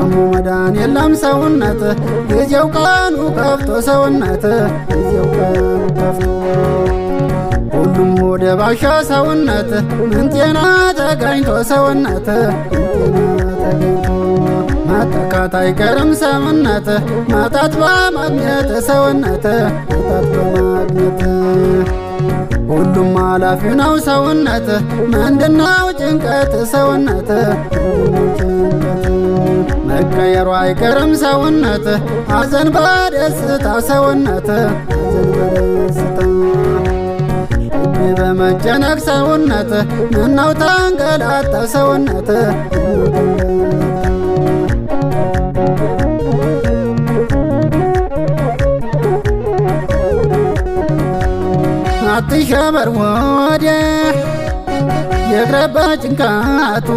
ታሞ መዳን የለም ሰውነት፣ ጊዜው ቀኑ ከፍቶ ሰውነት፣ ጊዜው ቀኑ ከፍቶ። ሁሉም ወደ ባሻ ሰውነት፣ ምን ጤና ተገኝቶ ሰውነት፣ ምን ጤና ተገኝቶ። መጠቃት አይቀርም ሰውነት፣ ማጣት በማግኘት ሰውነት፣ ማጣት በማግኘት። ሁሉም ኃላፊ ነው ሰውነት፣ ምንድነው ጭንቀት ሰውነት፣ ምንድነው ጭንቀት? መቀየሩ አይቀርም ሰውነት፣ ሐዘን በደስታ ሰውነት፣ ሐዘን በደስታ። ልቤ በመጨነቅ ሰውነት፣ ምነው ተንገላታ ሰውነት፣ ምነው ተንገላታ። አትሸበር ወዲያ የቅረበ ጭንቀቱ፣